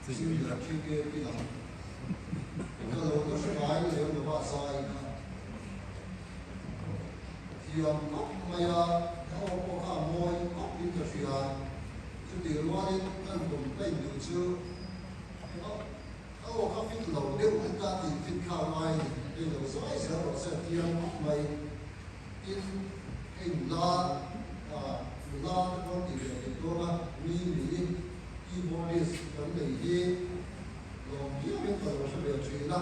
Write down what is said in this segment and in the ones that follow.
Senior TKP lam ka lo la hre ngai lem lo a zai kha thiam khawp mai a, a aw pawh kha a mawi khawp in ka hria. Chutih rualin kan complaint duh chu engah a aw kha fit lo deuh hlek a tih fit kha a ngai a ni. Hei lo zai zel rawh se a thiam khawp mai. Tin, hei nula nula te pawh an tih ve theih dawn a, mi mi keyboardist kan nei hi lawm viauin ka lo hre ve thin a.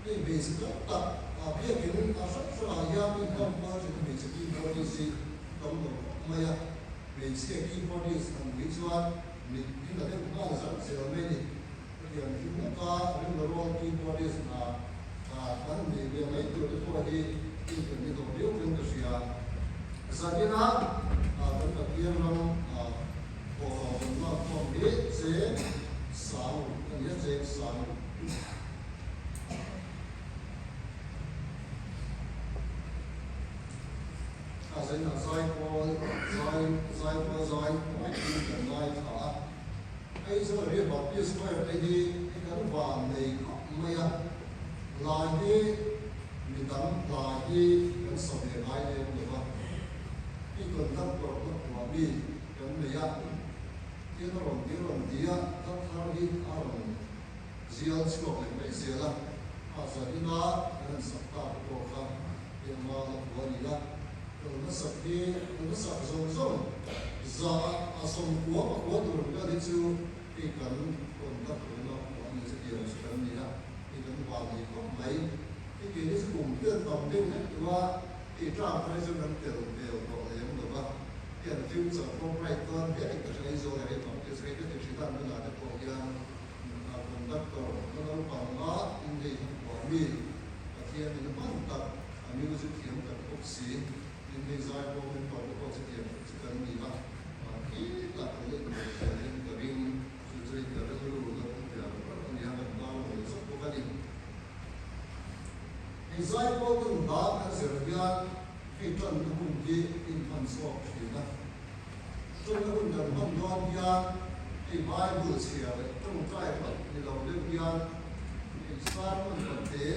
Hei hmeichhe tam tak biakin a hrang hrangah hian inhawng kual thin a hmeichhe keyboardist hi tam lo khawp mai a. Hmeichhia keyboardist an nih chuan mit hi la deuh nghal zarh zel mai a ni. Hetiang thil lawka rinrawl keyboardist hna kan nei ve mai tur te pawh hi in kan ni tawh viau chuan ka hria. Zanina kan Pathian ram thawhho kan lak khawm hi cheng sang a ni a, cheng sang. A zainah zaipawl zai zaipawl zai mai in kan ngaithla a. Aizawl area Baptist Choir te hi i kan van nei khawp mai a, lai hi mi dang hla hi kan sa ve ngai lem lo va, i conductor hla phuah mi kan nei a, tin a rawn ti rawn ti a, hla thar hi a rawn zial chhuak leh mai zel a, a zanina kan han sak tak te pawh kha engmah la phuah a ni a. Kal hmasak hi kal hmasak zawng zawng za a sawmkua pakua tur vel hi chu hei kan contact reng a phuah a ni chu tiang chu kan ni a, hei kan van nei khawp mai. Hei keini chu kum vel tam deuh hlek tawh a, hei term thar hi chu kan tel vel tawh lem lo va, hei an future pawh bright dawn hle dik ka hre Aizawl area Baptist hei ka ti thin a an bulah te pawh hian conductor la naupang a inneih a phuah mi Pathian in hman tak A music thiam tak bawk si, tin hei zai pawh member te pawh chutiang tak chu kan ni a, khi tak kan la inbuai thianin ka ring, chu chu hei ka rilru la awm ve ang ber a nia, kan tan lo leh zawk bawk a ni. Hei zai pawh tun hla kan zir hian hei tanna hun hi inhman chhuak thin a, tanna hun kan hman dawn hian hei Bible chhia leh tawngtai hlauh ni lo deuh hian hei sermon pante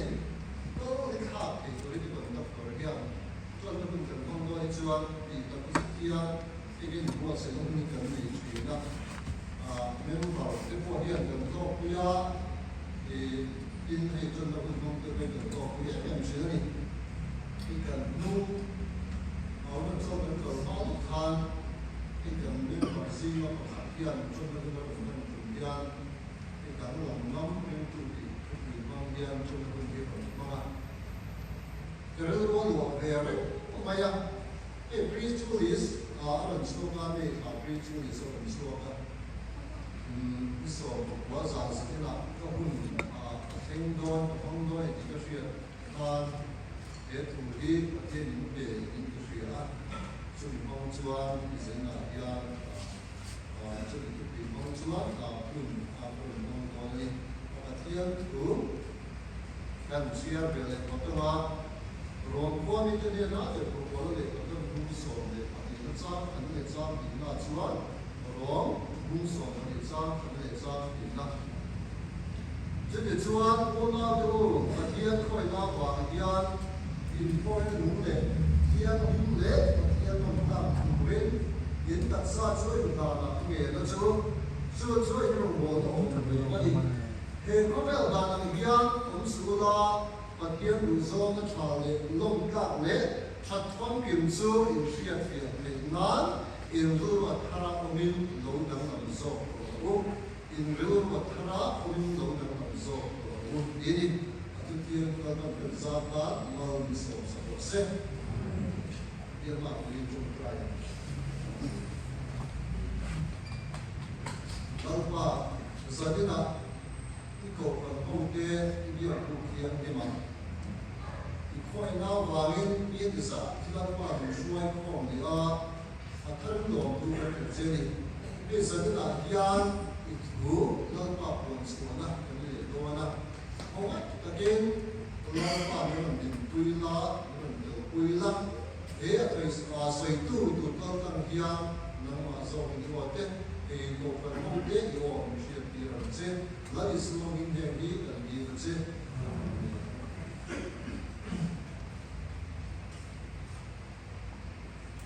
Kal hi thlak thei turin i conductor hian chuan hun kan hmang dawn hi chuan tih tak zet hian engin buatsaihna hun hi kan nei thin a, member te pawh hian kan hlawkpui a, ih tin hei chuan hun hmang te pawhin kan hlawkpui em em thin a ni. Hei kan hnung Arunachal kan kal hma lawk khan hei kan member zinga pakhat hian chuan hun a rawn hman tum hian Hei danglam ngam ringtu tih thupui hmang hian chumi hun hi rawn hmang a. Ka rilru a luah ve reng mai a, hei Pre-Julis a a rawn chhuak a, May thla Pre-Julis a rawn chhuak a, umm i 14 zan zatinah ka hun a thleng dawn, ka hmang dawn e tih ka hriat khan he thu hi Pathian in pe in ka hria a, chumi hmang chuan i zenah hian Chumi thupui hmang chuan hun a rawn hmang dawn a ni. A Pathian thu kan chhiar ve leh phawt ang a, Rom khua mite hnena tirhkoh leh Pathian bung 12 na chang khat leh chang hnihna chuan Rom bung 12 chang khat leh chang hnihna. Chutichuan unaute u, Pathian khawihna avang hian inkhawina nung leh thianghlim leh Pathian awmtlak turin in taksa chu inhlanah ka ngen a chu, chu chu in rawngbawlna awm tur a ni. He khawvel dan ang hian awm suh ula, Pathian duhzawnna tha leh lawmtlak leh that famkim chu in hriatfiah theih nan in rilru a thara awmin lo danglam zawk tawh ang u. In rilru a thar a, awmin lo danglam zawk tawh ang u ti a ni. A thutiang chu Lalpan kan zar tan mal min sawm sak rawh se. Pathian hma tuiin tawngtai ang. Lalpa, zaninah i kohhran hote i biak buk hian hlim ang. I khawihna avangin mi a tizah khi Lalpa min hruai khawm leh a. A thar lawm tu ka hrilh che ni. Hei zaninah hian i thu Lalpa puan chhuahna kan leh dawn a, khawngaih takin Lalpa min rawn dinpui la, min rawn telpui la, he a thei sawitu tur kal tlang hian nangmah zawkin i aw te, hei kohhran ho te i aw min hriattir ang che. Isua hming heng hi kan dil a che. Amen.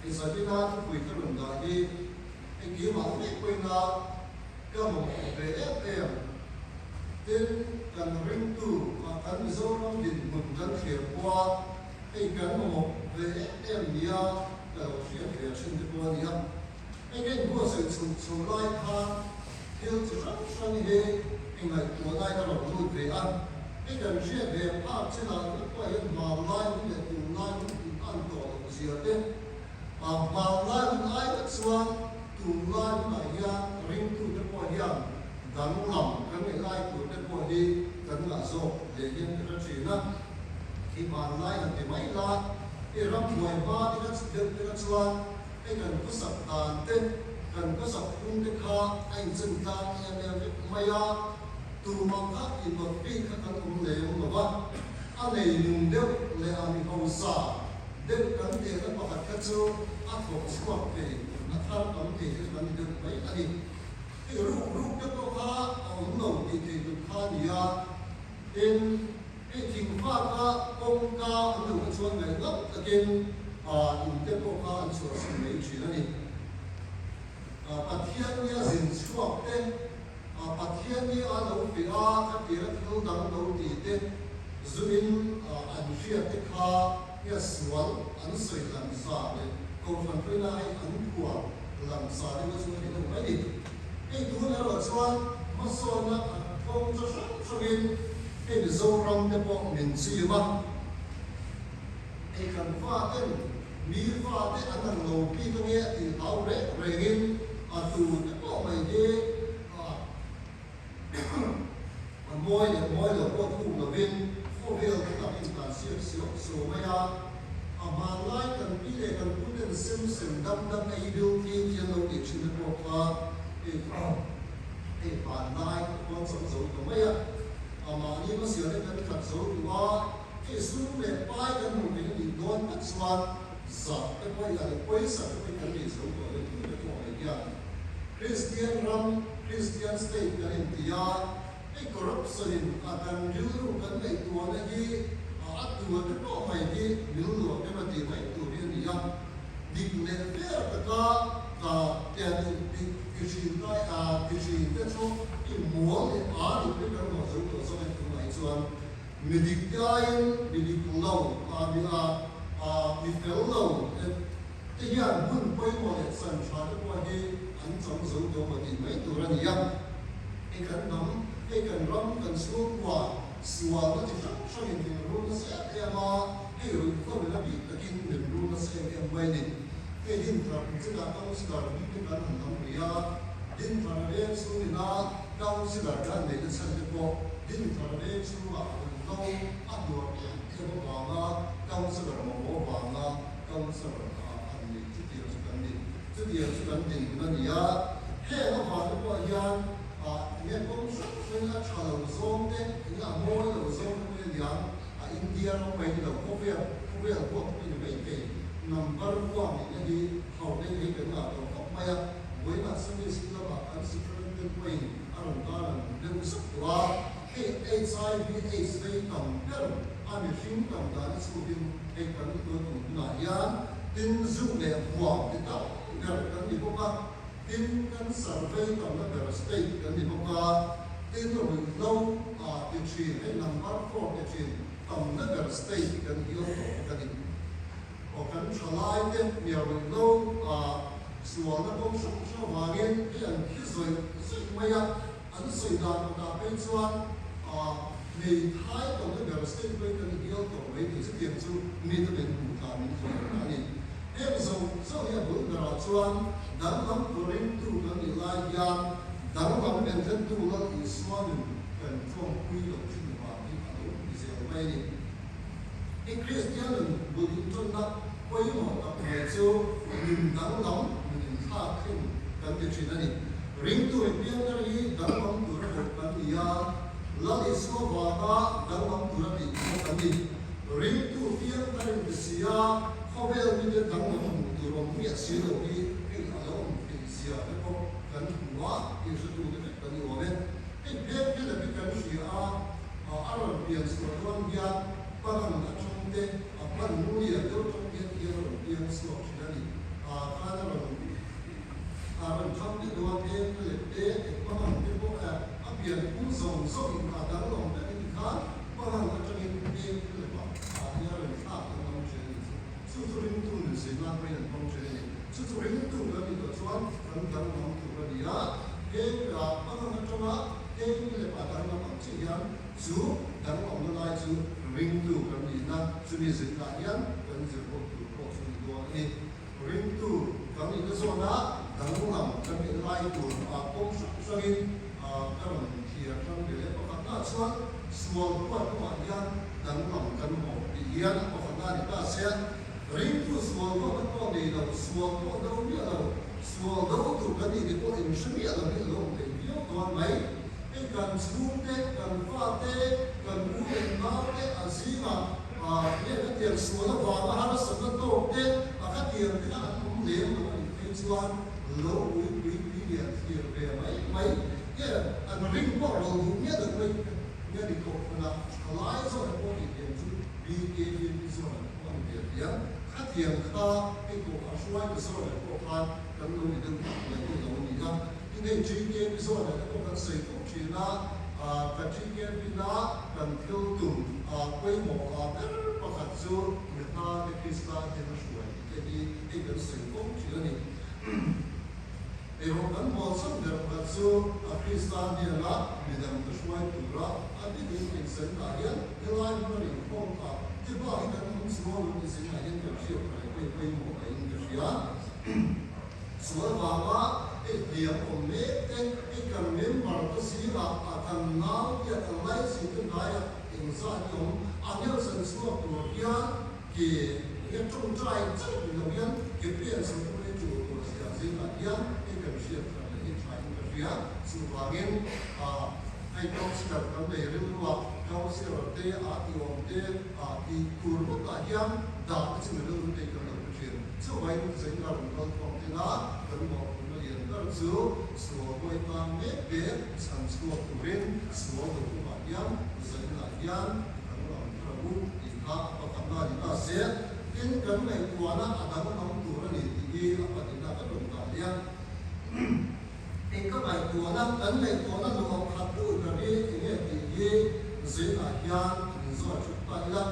Hei Sabina thupui ka rawn dah hi engkimah ngei pawhin a ka mamawh ve em em. Tin, kan ringtu ah kan Mizoram dinhmun kan thlir pawha hei kan mamawh ve em em nia ka lo hriat ve thin te pawh a nia. Hei ka inbuatsaih chhuk chho lai khan thil chi hrang hrang hi ingaihtuah lai ka rawn lut ve a. Hei kan hriat ve phak chinah ringawt pawh hian hmanlai hun leh tunlai hun in an tawh loh zia te, hmanlai hun ai vek chuan tunlai hunah hian ringtute pawh hian danglam kan ngaih lai tur te pawh hi kan ngah zawk leh hian ka hre thin a. Hei hmanlai han ti mai la, hei rambuai hma te kha deuh te kha chuan Hei kan khawsak dan te, kan khawsak phung te kha a inchen tlang em em vek mai a, tumah kha inawt bik kha kan awm lem lo va, a nei nung deuh leh a mi hausa deuh kan tehna pakhat kha chu a thawk chhuak thei, a thar tam thei te chu kan ni deuh mai a ni. Hei ruk ruk te pawh kha a awm lo tih thei tuk kha a ni a, tin, Hei thingfa kha kawngka an lo kha chuan ngaihnawm takin in te pawh kha an chhuahsan mai thin a ni. Pathian nia zin chhuak te, Pathian nia a lo feh a, khatira thil dang lo ti te, zuin an hriat te kha nge sual an sawi lamsa leh kohhran hruaina hei an phua lamsa deuh chu a ni deuh mai ni. Hei tun erawh chuan hmasawnna kawng chu hrang hrangin hei Mizoram te pawh min chim a, hei kan faten mi fate an ang lo bik ange a tih hlau reng rengin a tu te pawh mai hi a mawi leh mawi lo pawh thuk lovin khawvel te tak intan siak siak so mai a, a hmanlai kan pi leh kan pu ten sem sem dam dam ei bil thi thi an lo tih thin te pawh kha hei hei hmanlai te pawh an chang zo ta mai a, a mahni hmasial te kan khat zo duh a, hei sum leh pai kan hmuh theih a nih dawn tak chuan zah te pawh i a leh pawisa te pawh i kan nei zo tawh lo tu te pawh mai hian Kristian ram Kristian state kan inti a, Hei corruption in a kan rilru kan ngaihtuahna hi a tua te pawh mai hi mil nuam em a tih mai tur hi a ni a. Dik leh ber taka ka tia ti ti thin tai a ti thin te chu i mual leh a dik vek kan ruah zo tawh zawk em tunah hi chuan mi dik te aiin mi dik lo a mi a a mi fel lo te hian hmun pawimawh leh chan tha te pawh hi an chang zo tawh maw tih mai tur a ni a. Hei kan hnam, hei kan ram, kan chhungkua sualna chi hrang hrangin min rul nasa em em a, hei ruihhlo in a bik takin min rul nasa em em mai a ni. Hei Dinthar chinah Councillor hming te kan han lam rih a, Dinthar veng chhungina Councillor kan neih na chhan te pawh Dinthar veng chhungah ruihhlo a hnuar em em avanga Councillor mamawh avanga Councillor an neih chutiang chu kan ni. Chutiang chu kan dinhmun a ni a, heng avang te pawh hian enge kawng hrang hrangin a tha lo zawng te, enge a mawi lo zawng te pawh hi a ni ang, a India ram mai ni lo, khawvel, khawvel huap pawh hi ni maithei, number one nihna hi hauhna hi hei kan ngah tawh khawp mai a, vawiinah Sunday School lamah kan superintendent pawhin a rawn tarlang deuh zauh tawh a, hei HIV AIDS vei tam ber a mihring tam dan a chhukin hei kan ni dawn tum hunah hian tin zu leh huam ti tam ber kan ni bawk a, tin kan survey tamna ber state kan ni bawk a, tin ruihhlo ah ti thin hei number four ti thin tamna ber state kan hial tawh bawk a ni. Aw kan thalai te hmel ruihhlo ah sualna kawng hrang hrang avangin hei an thi zawih zawih mai a, An sawi dan kawtah phei chuan hmeithai tawhna ber state pawhin kan hial tawh mai tih chutiang chu mite min hmuh thla min hmuh ta a ni. Heng zawng zawng hi a bul berah chuan danglam turintu kan nih lai hian danglam enthentu Lal Isua nun kan tlawmpui loh thin vang hi a lo ni zel mai a ni. I Kristian nun bul inṭanna pawimawh tak mai chu nun danglam nun inthlak thin kan ti thin a ni. Ringtu in piangthar hi danglam tura hmuh kan ni a, Lal Isua vanga danglam tura tih pawh kan ni. Ringtu piangthar in ti si a, khawvel mite danglam hmuh tur awm miah si lo hi hei a lo awm theih zia te pawh kan hmu a, inhretute vek kan ni awm e. Hei phek phek hi kan. pian chhuah dawn hian pangang atang te a pan nung lian deuh tang hian hian a rawn piang chhuak thin a ni. Ah khan a rawn a rawn thang te dawn eng te leh te eng pangang te pawh a a pian phung zawng zawng in a danglam vek a ni khan pangang atangin eng te leh ah ah hian a rawn thlak danglam thin a ni chu. Chu chu ringtu nun zir nan pawhin an hmang thin a ni. Chu chu ringtu kan nih loh chuan kan danglam tur a ni a, heng ah pangang atanga heng leh ah danglam ang chiah hian chu danglamna lai chu ringtu kan nihna chumi zirnaah hian kan zir bawk tur pawh chu ni dawn a ni. Ringtu kan nihna zawna danglam kan nih lai tur ah kawng hrang hrangin ka rawn thliar hrang ve leh pakhatna chuan sual huat lamah hian danglam kan mawh tih hian a pakhatna a ni ta sia. Ringtu sual huatna pawh nei lo, sual pawh do miah lo, sual do tur kan nih te pawh inhre miah lo hi a lo awm thei viau dawn mai. Hei kan chhungte, kan fate, kan u leh naute a zingah nge ka tiang sual avanga harsatna tawk te a ka tiang te kha an awm lem lo a nih phei chuan lo ui pui pui lian thlir ve mai mai nge an ring pawh ro duh miah lo mai nge ni koh hmana thalai zawk pawh nih tiang chu BKP zawn an pawh a ni ve thiam. Khatiang kha hei koh a hruai ta zawn pawh khan kan lo ni deuh tak mai hi a lo ni a. Tin hei GKP zawn te pawh kan sawi fo thin a, ka GKP na kan thil tum pawimawh a ber pakhat chu mi hna te Krista hian a hruai tih te hi hei kan sawi fo thin a ni. Erawh kan mawl chhan ber pakhat chu a Krista hnena midang te hruai tura a bikin insenna hian helai hmun a inkhawm ta te bak hi kan awm chuang lo ni zingah hian kan hriat thar leh pawih pawimawh a in ka hria. Sual vanga hei hliam awm mek te, hei kan member te zingah a kan nau te a kan laichin te hnaiah engzat hi awm a Nelson chhuak tur hian Ke hian tawngtai chauh ni lo hian ke pen chho te pawh hi tul tur zia zingah hian hei kan hriat thar leh hi tha in ka hria. Chuvangin hei councillor kan nei rilru a, councillor te a ti awm te a tih tur ngawtah hian dah te chu mi rilru te hi kan lo hre thin. Chuvangin zainga rawn kal khawm tena kan mawhphurhna lian ber chu sual hawi tan mek te chhan chhuak turin sual do kawngah hian zainah hian Kan ram thar u tih kha a pakhatna a ni ta se, tin kan ngaihtuahna a danglam tur a ni tih hi a pahnihna ka rawn dah leh a. Eng ka ngaihtuahna, kan ngaihtuahna nuam khat tu ber hi eng nge tih hi zingah hian an inzawt hrep ta ila.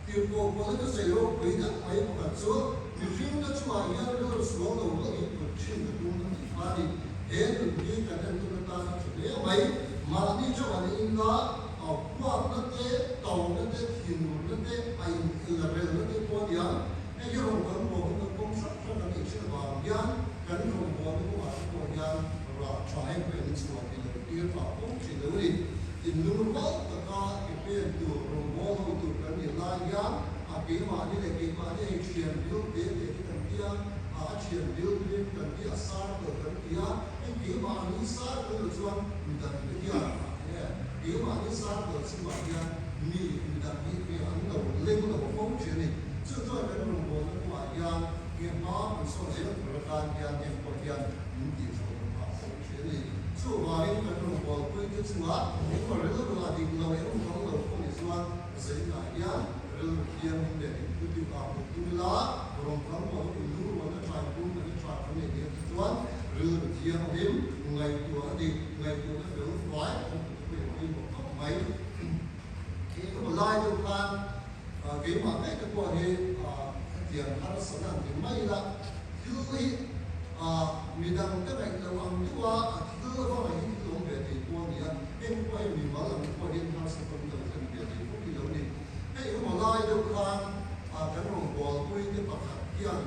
Tirhkoh pawlna chu sei ropui deuh mai pakhat chu mihringte chungah hian rilru sual lo rawih put thin a tum a tih kha a ni. He nun hi kan entu atan a tha hle mai. Mahni chauh an inla. A huatna te, tona te, thinurna te, a inelrelna te pawh a nia. Hei hi rawn kan buah hun kan kawng hrang hrang kan neih thin avang hian kan rawngbawlna kawngah te pawh hian rah tha heng pawh in chhuah thei lo tir phah fo thin lo a ni. Inlungrual taka ke pen tur, rawngbâwl ho tur kan nih lai hian a keimahni leh keimahni hei thian bil te te te kan ti a, a thian bil bil kan ti a, circle kan ti a, hei keimahni circle lo chuan midang te hian a Nge, keimahni circle chungah hian mi midang hi nge an lo leng lo fo thin a ni. Chu chuan kan rawngbawlna kawngah hian nge hma kan sawn zel tur atan hian heng pawh hian min tihchhuah duh phah fo thin a ni. Chuvangin kan rawngbawlpuite chungah engmaw rilru a dik lo, engmawng lo pawh ni chuan zeinah hian rilru thianghlim leh dik ah put tum ila, rawn kan pawh inlungrualna thaipum kan tha kan nei nia te chuan rilru thianghlim ngaihtuah a dik, ngaihtuahna fel fai kan put pawh in pawimawh khawp mai. Khi ka hmu lai deuh khan keimah ngei te pawh hi hetiang harsatna an ti mai ila, thil hi midang te ngaih loh ang deuh a, a thil va ngaih hi thil awm ve thei pawh a ni a, heng pawh hei mimal ang pawh hian harsatna awm lo thlen ve thei fawk hi lo ni. Hei ka hmu lai deuh khan kan rawngbawlpui te pakhat hian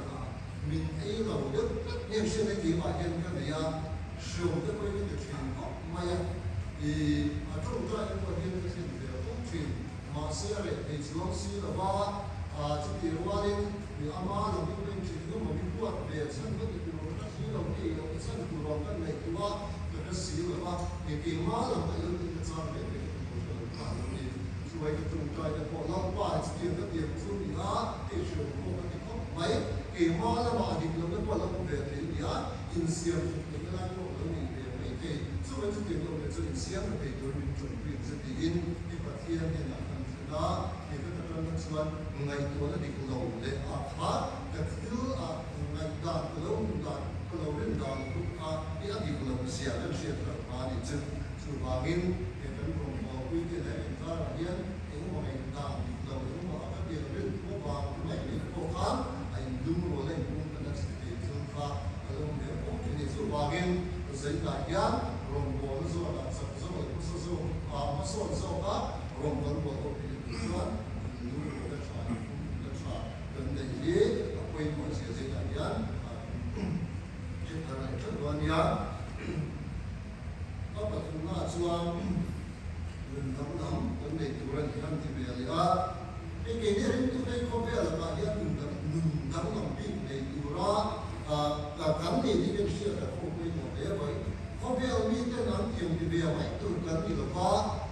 min ei lo deuh tlat nge hriat a keimah hian ka nei a, hriau te pawhin ka ti thin khawp mai a, ih a tawngtai te pawh hian ka thlen ve fo thin, mahse a reh thei chuang si lo va, chutih rualin mi ama lam hi pawhin thin hlawm a mi huat ve chhan ka ti tur ka hre si lo, ei loh te chhan tur ang ka ngaihtuah ka hre si lo va, ih keimah lam ka ilo tin ka chang ve ve ka ti tur hre lo kha a lo ni. Chuai ka tawngtai te pawh Lalpa hi chutiang ka tiang chu ni a, hei hriau pawh ka ti khawp mai, keimah lamah a dik lohna pawh a lo awm ve thei a ni a, insiam that theihna lai pawh ka lo nei ve mai thei. Chuvang chutiang lo leh chuan insiam tha thei tur min tawngpui ang che tiin i Pathian hnenah kan thin a, hei ka tanna chuan ngaihtuahna dik lo leh a kha ka thil a ngaihdan ka lo hmuh dan ka lo rin dan lutuk kha hi a dik lo zia kan hriat loh kha a ni chu. Chuvangin he kan rawngbawlpui te leh inkarah hian engemaw ngaihdan dik lo engemaw a ka pian rin thu avang te mai mai pawh khan a inlungrual a inpum kan a chhe thei thil kha a lo hmel fo thin a ni. Chuvangin zaitah hian rawngbawlna zawnah chak zawk leh hmasa zawk a hmasawn zawka rawn kan bawl ho theih a nih chuan inlungrual a tha, inpum a tha kan neih hi a pawimawh zia zaitah hian a hre thar leh teuh dawn a nia. A pathumnaah chuan nun danglam kan nei tur a ni han ti ve leh a. Hei keini ringtu hei khawvel lakah hian nun dang nun danglam bik nei tura kan nei hi kan hriat a khaw pawimawh hle mai. Khawvel miten an tiang ti ve mai tur kan ni lo va,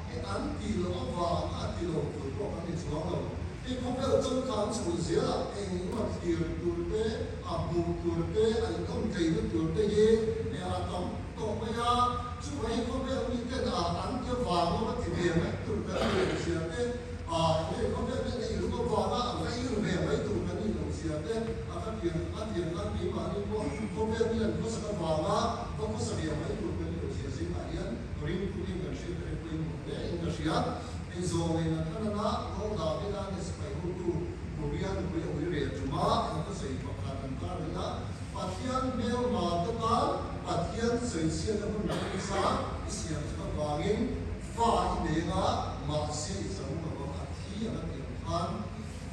hei an tih loh avang a ti lo tur pawh kan ni chuang lo. Hei khawvel changkang chho zelah eng emaw thlir tur te, a hmuh tur te, a inawm theihna tur te hi a tam tawh mai a, chuvang hi khawvel miten a an ke vang lova ti ve mai tur kan ni lo zia te, a enge khawvel miten a iruk avanga an va ir ve mai tur kan ni lo zia te, a ka pian a pian khan keimahni pawh khawvel mi an khawsak avanga va khawsa ve mai tur kan ni lo zia zingah hian ringtu te kan hriat a pawimawh hle in ka hria. Hei zawngin a thanana Lal Davida ni sipai hotu Korea nupui a ui rel ṭuma an ka sawi pakhat an tar leh a, Pathian hmelma te tan Pathian sawichhiatna hun remsa i siam chak avangin fa i nei anga mahse i chang lo ang a thi ang a tih ang khan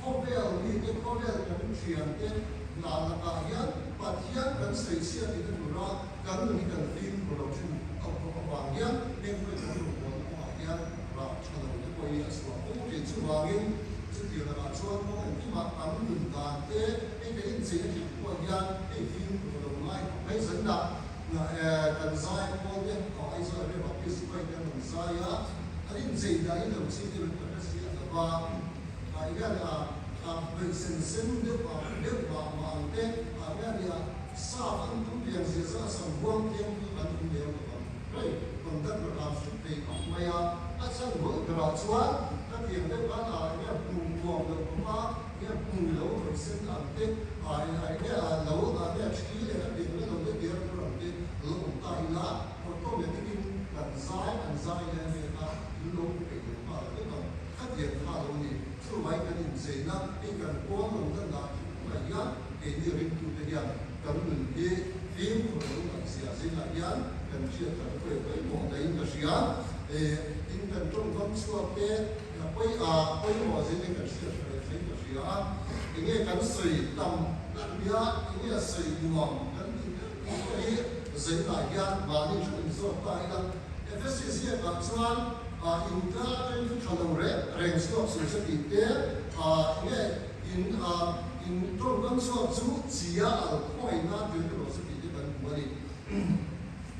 khawvel mite khawvel kan ṭhiante hna lakah hian Pathian kan sawichhiat tihna tura kan nun hi kan fimkhur lo ṭhin a bawk avang hian heng pawhin kan rawngbawlna kawngah hian rah ṭha lo te pawh hi a chhuah fo ṭhin. Chuvangin chutiang lakah chuan kawng engkimah kan nun dan te hei kan inchei a thleng pawh hian hei fimkhur lo ngai khawp mai zanah kan zai pawl te Aizawl area Baptist Choir te an rawn zai a, an inchei dan hi lo chik deuh in ka hre si a lo va, ah hian ah hmeichhe sen sen deuh ah deuh mah mah ang te ah hian ih sap an tum lian zia zah a sam huang thiang chu an awm lem lo vang. Hei conductor khan hrut thei khawp mai a, a chhan bul berah chuan ka tiang deuh khan ah enge hmuh nuam loh khawp a, enge hmui lo rawn sen ang te, ah enge ah lo ah enge thi leh ka tiang leh lo te der tur ang te lo awm ta ila automatic in kan zai an zai leh a nia kha in lo peih lo nghal vek ang. Ka tiang kha lo ni. Chuvai kan incheina hei kan pawn lo lan dah thut mai hian keini ringtute hian kan nun hi fimkhur lo ngaih zia zingah hian kan hriat kan pawi pawimawh daihin ka hria. In kan tawngkam chhuak te pawi a pawimawh zingin kan hriat tha leh thain ka hria a. Enge kan sawi tam ber nia enge a sawi nuam kan tih ber tih pawh hi zainah hian mahni thu inzawt ta ila Ephesus ziakah chuan In ka atangin thu tha lo reng reng chhuak suh che tih te, enge in in tawngkam chhuak chu chia al khawi nan tel te rawh che tih te kan hmu a ni.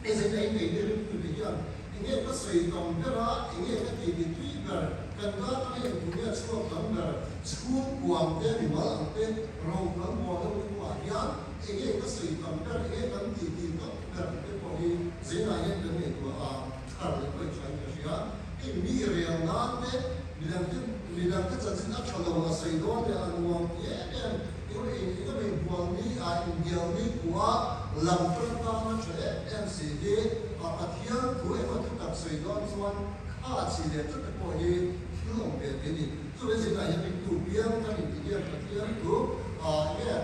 Hei zet a inei te ringtu te hian enge ka sawi tam ber a, enge ka tih ni tui ber, kan ka atanga engtu nge chhuak tam ber, chhungkua ang te, mimal ang te, ro kan bual deuh te kawngah hian enge ka sawi tam ber, enge kan tih tih tam ber tih te pawh hi zeinah hian kan ngaihtuah a. Thar leh pawh thain ka hria. Hei mi rel nan te, midangte midangte chanchin a tha lo a sawi dawn leh a nuam ti em em eng eng eng emaw inbual ni a inbial ni kua lam tan tan a tha em em si hi a Pathian thu emaw thu tak sawi dawn chuan kha chi leh tute pawh hi thil awm ve thei a ni. Chuvei zingah hian ringtu piang kan inti hian Pathian thu enge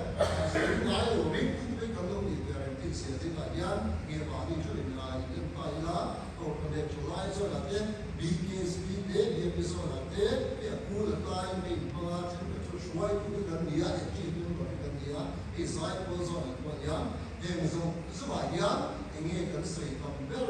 sawi ngai lo ringtu te kan lo nih ve reng tih zia zingah hian nge mahni thu in in en ta ila Kohhran leh Thalai zawnah te, BKSP te, BMP zawnah te, hei a kul a tlaiin hei inhmanga thenkhat chu hruaitu te kan ni a, active member te kan ni a, hei zaipawl zawnah pawh hian heng zawng zawngah hian enge kan sawi tam ber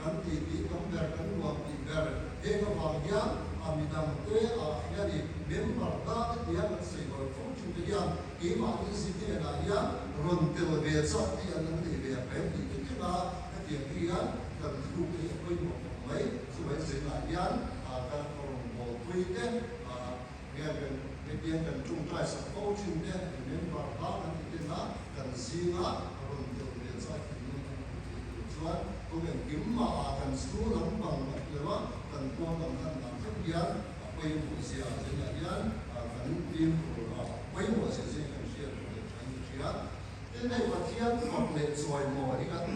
kan tih tih tam ber kan nuam tih ber heng avang hian a midang te ah hian i member ta te tia kan sawi hawi fo thin te hian keimahni zirtirah hian rawn tel ve chak te an lo nei ve ang reng tih te thleng a hetiang te hian kan thluk te hi a pawimawh khawp mai. Chuvai zingah hian kan rawngbawlpui te nge kan hetiang kan tawngtai sak fo thin te member ta kan ti ten a kan zinga rawn tel ve chak thinlung kan hmu thei tur chuan kawng engkim mah ah kan chhung lampang a hleuh a kan pawn lam lan dan thleng hian a pawimawh. pawimawh zia zinah hian kan fimkhur a pawimawh zia zia kan hriat tur leh thain ka hria. Tin, hei Pathian fak leh chawimawi hi kan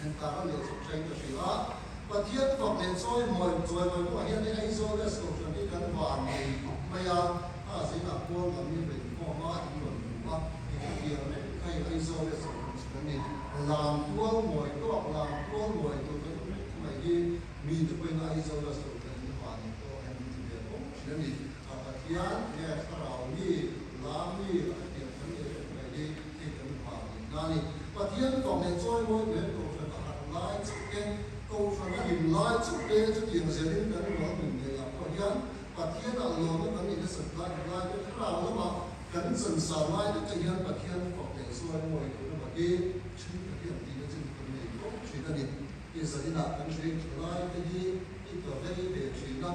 entar a leh chawp thain ka hria a. Pathian fak leh chawimawi chawimawi pawh hian hei Aizawl West Kohhran hi kan van nei khawp mai a, a zinah pawn lam hi rawn inkhawm a, in rawn hmu a, hei khatiang reng kha hei Aizawl West Kohhran chu kan ni. Lam tual mawi tawk, lam tual mawi tur kan awm reng mai hi mite pawhin Aizawl West Kohhran in van nei tawk hian min ti ve fo thin a ni. A Pathian nge Thlarau mi, Lam mi a khatiang kan nei reng mai hi hei kan van nei na a ni. Pathian fak leh chawimawi tuin Kohhran a harh lai chauh te, Kohhran a hlim lai chauh te chutiang zelin kan rual nun neih ah pawh hian Pathian ah lawmna kan nei nasat lai lai te Thlarau lamah kan chansa lai te te hian Pathian fak leh chawimawi tur emaw hi thenkhat hian tihna chin kan nei fo thin a ni. I zaninah kan hre tha lai te hi i ka vei ve thin a.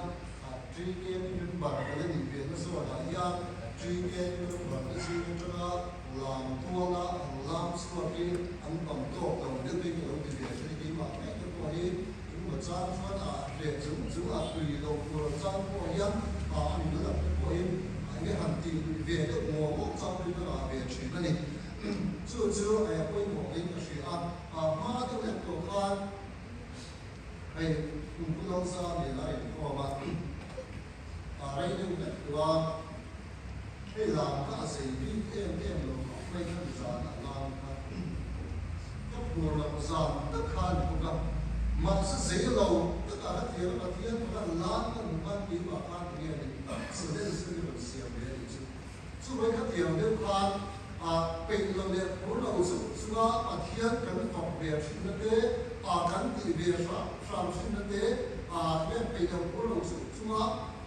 Ṭiken member ka la nih ve na zawnah hian Ṭiken member te zing aṭanga lam tuala an lam chhuak hi an tam tawk lo deuh in ka lo ti ve thin a, keimah ngei te pawh hi engemaw chang chuan a hreh chung chung a tui lo tur ang chang pawh hian a a nula lam te pawhin enge han tih luih ve deuh ngawng ngawng chang pawhin ka ngah ve thin a ni. Chu chu pawimawh in ka hria a, a hma deuh lek tawh khan Hei kum pu lo za nen a inkhawm a, a rei deuh hlek tawh a, hei lam kha a zei bik em em lo khawp mai kha mi zan ah lam kha ka phur loh zan tak kha a ni bawk a, mahse zei lo takah ka thiam a, Pathian pakhat lam ka hmuh khan keimah khan enge ni challenge ka ni rawn siam ve a nih chu. Chuvai kha tiang deuh khan a peih lo leh phur lo chu chunga Pathian kan fak ve thinna te, a kan tih ve hram hram thinna te, a nge peih lo phur lo chu chunga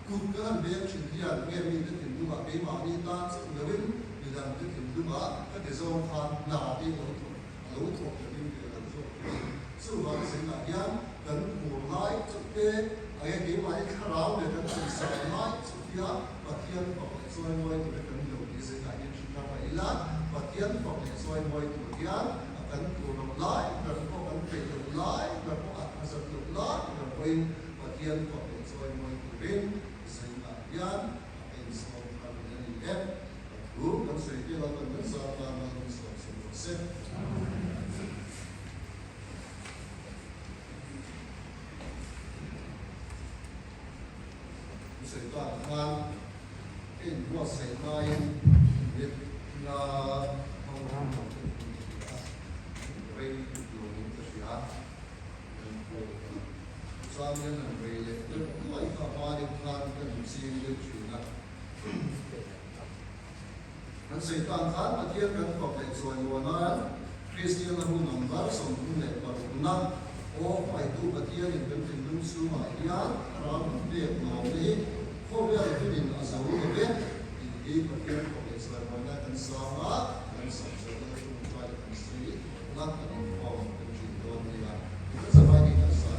kut kan han veng thin hian nge mite thinlungah keimahni tan chauh loin midangte thinlungah ka ti zawng khan hna te lo thawk a lo thawk ka ring ve deuh zawk thin a ni. Chuvang zinah hian kan phur lai chauh te, a nge keimahni thlarau leh kan chunsan lai chauh hian Pathian fak leh chawimawi tur hi kan ni lo tih zinah hian hri thar rah ila, Pathian fak leh chawimawi tur hian a kan tur loh lai ber pawh kan peih loh lai ber pawh a hazat loh lai ber pawhin Pathian fak leh chawimawi turin zinah hian a insawn thar leh a ni e. A thu kan sawi tel a, kan kan zar tan a min sawn chho rawh se. Sawi tak khan ka inbuatsaih laiin mit la hmang ram lo te pawhin ka hria a, rei lo in ka hria a, chuan hian han rei leh deuh nuai kha hma deuh khan ka nu ching deuh thin a. Kan sawi tan khan Pathian kan fak leh chuai muan a, Kristian a hun ang bar 36 na aw hmaitu Pathianin kan thinlung chhungah hian thlarau min pek lawm hi khawvel hunin a zo lo ve tih hi Pathian fak leh chuai muanna kan sang a, kan sak zawhna ṭawngṭai kan sawi na kan inkhawm kan ṭin dawn nia. Kan zavai hi kan sa.